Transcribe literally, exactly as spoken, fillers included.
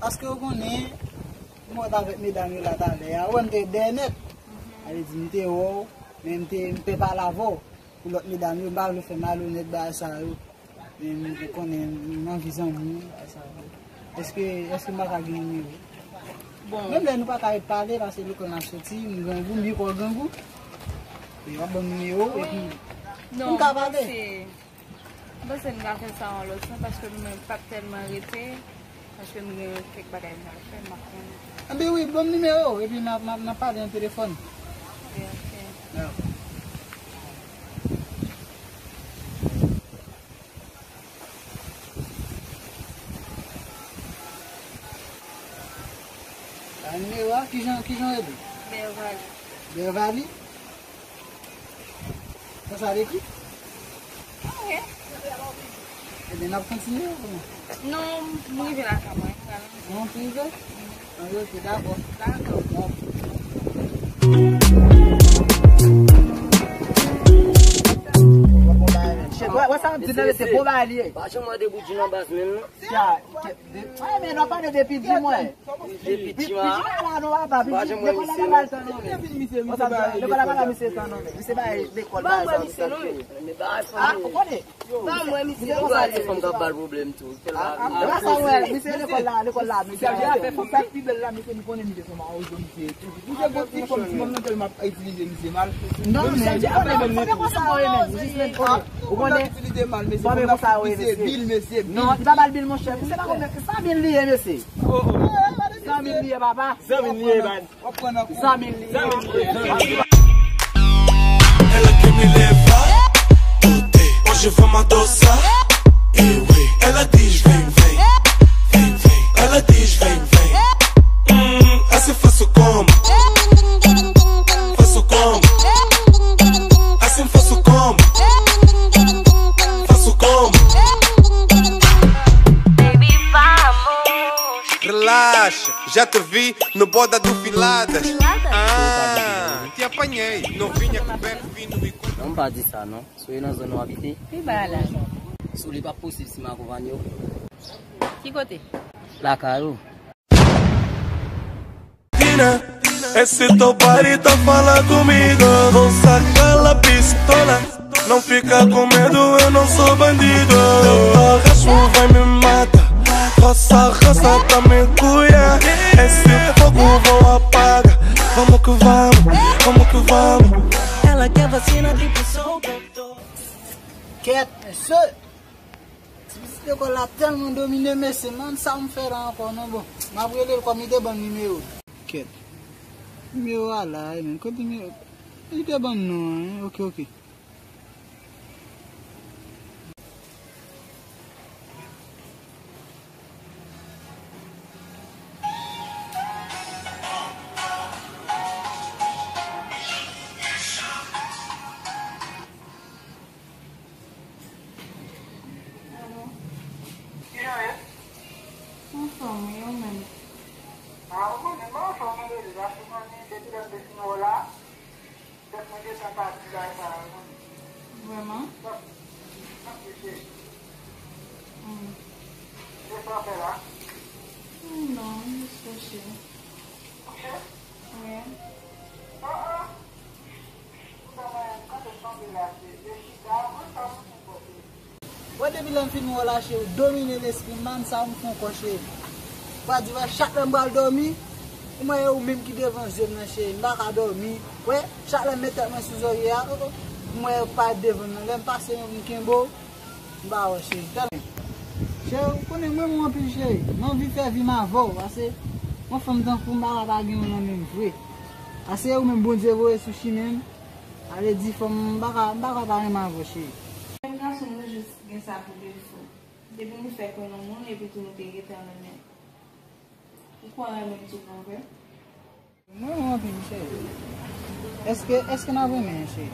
Paske ou konnen, mwen t avèk medam yo la talè a, ou wè m te dèyè nèt. Ale di m te wè w, men m te, m pè pale avè w. Pou lòt medam yo, m pa vle fè malonèt bagay sa yo. Men m konnen m anvi zanmi, bagay sa yo. Èske, èske m pa ka gen nimewo? Bon. Menm lè nou pa ka ret pale, paske lekòl n ap soti, m grangou, m pye kò grangou. E w ap ban m nimewo, epi pou n ka pale. Non, m panse, m panse n ka fè sa yon lòt jan, paske nou menm p ap tèlman rete, paske m gen kèk bagay m pral fè, m ap konn. Anben wi, ban m nimewo w, epi n ap, n ap, n ap pale nan telefòn. Ok, ok. Dakò. A, nimewo a, kijan, kijan w rele? Beverly. Beverly? Konsa l ekri? Wi. Ebyen, n ap kontinye ou kòman? Non, m rive lakay mwen. Non, w rive? Anben, ok, dakò. Dakò. Wè, wè sa m ap di nan, se bon bagay li ye. Pa janm mande Boudjina baz menm non. Tia, ke, de, wè, men nou pale de Pidji mwen. De Pidji mwen. Pidji mwen la, non, papa, Pidji, lekòl la pa ba l tan non, men. Konsa, lekòl la pa ba misye tan non, men. Misye bay lekòl ba sa, misye non. Ah, ou konnen? Ban mwen misye. Misye konsa, se fanm k ap ba l pwoblèm tou. Kèl bagay. Ah, sa wè, misye lekòl la, lekòl la, misye. Sa pi bèl la, misye, m konnen misye se mawozo, misye. Misye gon ti fanm, ti fanm nan tèlman ap itilize misye mal. Non, men, ou konnen, ou konnen konsa yo ye, men, jis men, ou konnen. Ou konnen konsa yo ye, mesye. Non, li pa ba l bil, monchè. Misye pa konn, san bil li ye, mesye. San bil li ye, papa. San bil li ye, man. Zanmi l ye. Ela que me leva, bote, hoje vamos a dançar. Eh oui, ela diz vem, vem, vem, vem. Ela diz vem, vem. Hum, assim faço como? Faço como? Assim faço como? Faço como? Baby, vamos. Relaxa, já te vi no borda do Filadas. Filadas? Ah, te apanhei. Novinha com beco fino e... Non, m pa di sa non. Si w nan zòn ou abite, pi ba la. Si w li pa posib si m akonpanye w. Ki kote? Lakay ou. Tina, esse teu body tá fala comigo. Vou sacar a pistola. Não fica com medo, eu não sou bandido. Teu rasmo vai me matar. Roça, roça, tá me cuia. Esse fogo vou apagar. Vamos que vamos, vamos que vamos. Ela quer vacina de pessoa que eu tô. Kèt, mesye! Ti pitit lekòl la tèlman domine, mesye, man, sa m fè la ankò non, bon. M ap rele l kòm li te ban m nimewo. Kèt. Nimewo a la, e, men, kote nimewo? Li te ban m non an, en. Ok, ok. Alo. Kijan w ye? Anfòm, wi, ou menm? A, ou konnen m anfòm, mwen rele, paske w konnen depi lè m te fin wè w la, tèt mwen gentan pati bay sa yo. Vrèman? Sa, sa se cheri. Hmm. Se sa w fè la? Non, m jis kouche. Kouche? Wi. Ah, ah. Ou ta mwen, kanpe sanble la, se, se chita, mwen sa mwen fè kote. Wè depi lè m fin wè w la, cheri, w domine lespri m, man, sa m fè ankò, cheri. Ou pa di, wè, chak lè m pral dòmi, m wè e ou menm ki devan zye m nan, cheri, m pa ka dòmi. Wè, chak lè m met tèt mwen sou zòrye a, oh, oh, m wè ou parèt devan m nan. Lè m pase, m kenbe w, m pa wè w, cheri. Tèlman. Cheri, ou konnen m renmen w anpil, cheri. M anvi fè vi m avè w, paske yon fanm tankou w, m pa ka pa gen yon nan men m vre. Paske e ou menm Bondye voye sou chimen m. Ale di fanm, m pa ka, m pa ka pa renmen avè w, cheri. Menm gason nou jis gen sa pou defo. Depi nou fè kwè nan moun, epi tou nou te gentan renmen. Ou kwè w renmen m tou bon vre? Mwen renmen w anpil, cheri. Èske, èske n ap renmen, cheri?